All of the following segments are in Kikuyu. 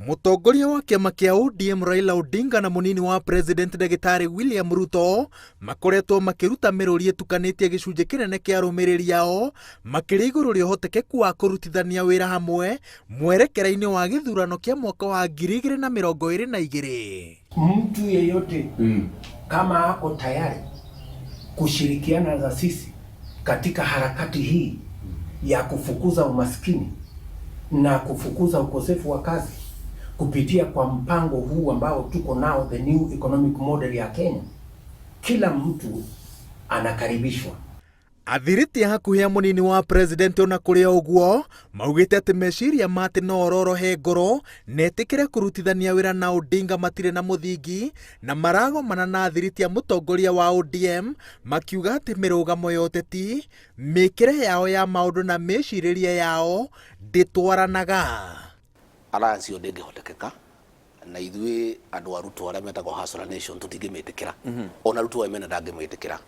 Mũtongoria wa kĩama kĩa ODM Raila Odinga na mũnini wa President Ndagĩtarĩ William Ruto makoretwo makĩruta mĩrũri ĩtukanĩtie gĩcunjĩ kĩnene kĩa arũmĩrĩri ao makĩria igũrũ rĩa ũhotekeku wa kũrutithania wĩra hamwe mwerekera-inĩ wa gĩthurano kĩa mwaka wa 2022. Mtu yeyote kama ako tayari kushirikiana na sisi katika harakati hii ya kufukuza umaskini na kufukuza ukosefu wa kazi kupitia kwa mpango huu ambao tuko nao, the new economic model ya Kenya, kila mtu anakaribishwa. Athiriti a hakuhĩ a mũnini wa president ona kũrĩ o ũguo maugĩte atĩ meciria ma atĩ no ororohe ngoro na etĩkĩre kũrutithania wĩra na Odinga matirĩ na mũthingi na maragomana na athiriti a mũtongoria wa ODM makiuga atĩ mĩrũgamo ya ũteti, mĩkĩre yao ya maũndũ na mĩcirĩrie yao ndĩtwaranaga. Alliance ĩyo ndĩngĩhotekeka na ithuĩ andũ a Ruto arĩa metagwo Hustler Nation tũtingĩmĩtĩkĩra. Ona Ruto we mwene ndangĩmĩtĩkĩra.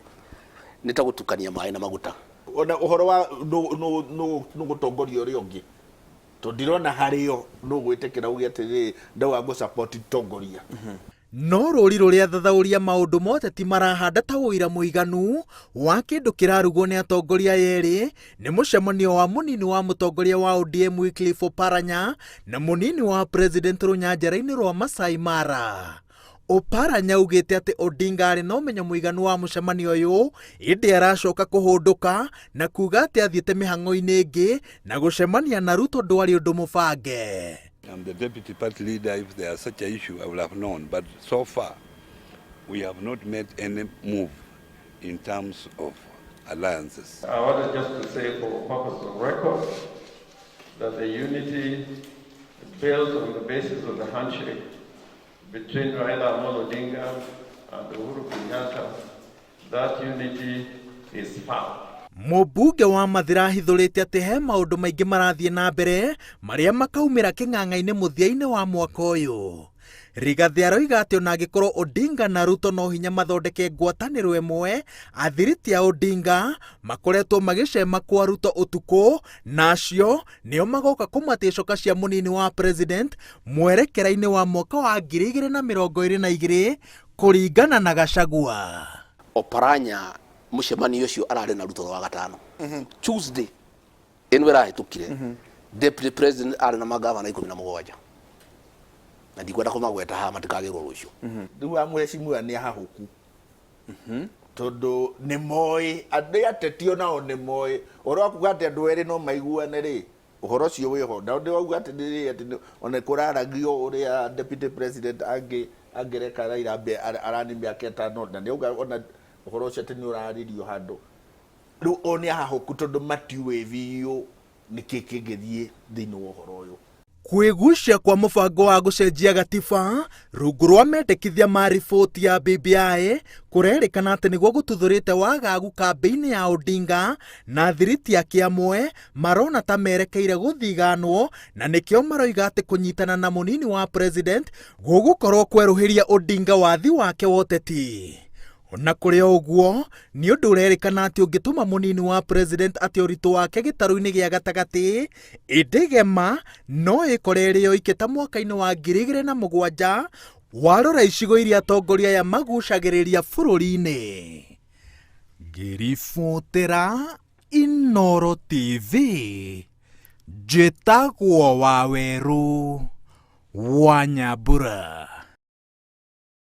Nĩ ta gũtukania maĩ na maguta. Ona ũhoro wa nũ gũtongoria ũrĩa ũngĩ, tondũ ndirona harĩo nũ gwĩtĩkĩra uge atĩrĩrĩ, ndauga ngũ support tongoria. No rũri rũrĩa athathaũri a maũndũ ma ũteti marahanda ta ũira mũiganu wa kĩndũ kĩrarugwo nĩ atongoria aya erĩ nĩ mũcemanio wa mũnini wa mũtongoria wa ODM Wycliffe Oparanya na mũnini wa President rũnyanjara-inĩ rwa Masai Mara. Oparanya augĩte atĩ Odinga arĩ na ũmenyo mũiganu wa mũcemanio ũyũ ĩndĩ aracoka kũhũndũka na kuga atĩ athiĩte mĩhang'o-inĩ ĩngĩ na gũcemania na Ruto ndwarĩ ũndũ mũbange. I'm the deputy party leader. If there is such an issue, I will have known. But so far, we have not made any move in terms of alliances. I wanted just to say, for purpose of record, that the unity built on the basis of the handshake between Raila Amolo Odinga and Uhuru Kenyatta, that unity is firm. Mũmbunge wa Mathira ahithũrĩte atĩ he maũndũ maingĩ marathiĩ na mbere marĩa makaumĩra kĩng'ang'a-inĩ mũthia-inĩ wa mwaka ũyũ. Rigathĩ aroiga atĩ ona angĩkorwo Odinga na Ruto no hinya mathondeke ngwatanĩro ĩmwe, athiriti a Odinga makoretwo magĩcema kwa Ruto ũtukũ na acio nĩo magoka kũmatia coka cia mũnini wa president mwerekera-inĩ wa mwaka wa 2022 kũringana na Gachagua. Oparanya mũcemanio ũcio ararĩ na Ruto wa gatano, Tuesday ĩno ĩrahĩtũkire. Deputy President arĩ na magavana 17 na ndikwenda kũmagweta haha matikagĩrwo rũciũ. Rĩu wa mheshimiwa nĩ ahahũku tondũ nĩ moĩ andũ ateti onao nĩ moĩ ũhoro wa kuga atĩ andũ erĩ no maiguane rĩ, ũhoro ũcio wĩho na ndĩ wauga atĩ nĩ atĩ ona kũraragio ũrĩa Deputy President angĩ angĩreka Raila ambe arani mĩaka 5 na nĩ auga ona ũhoro ũcio atĩ nĩ ũrarĩrio handũ. Rĩu o nĩ ahahũku tondũ matiũĩ biũ nĩkĩ kĩngĩthiĩ thĩinĩ wa ũhoro ũyũ. Kwĩgucia kwa mũbango wa gũcenjia gatiba rungu rwa mendekithia ma riboti ya BBI kũrerĩkana atĩ nĩguo gũtuthũrĩte wagagu kambĩ-inĩ ya Odinga na thiriti ake amwe marona ta merekeire gũthiganwo na nĩkĩo maroiga atĩ kũnyitana na mũnini wa president gũgũkorwo kwerũhĩria Odinga wathi wake wa ũteti. Ona kũrĩ o ũguo nĩ ũndũ ũrerĩkana atĩ ũngĩtũma mũnini wa president atĩ ũritũ wake gĩtarũ-inĩ gĩa gatagatĩ ĩndĩ gema no ĩkore ĩrĩ yoike ta mwaka-inĩ wa 2007 warora icigo iria atongoria aya magucagĩrĩria bũrũri-inĩ. Ngĩribotera Inooro TV njĩtagwo Wawerũ wa Nyambura.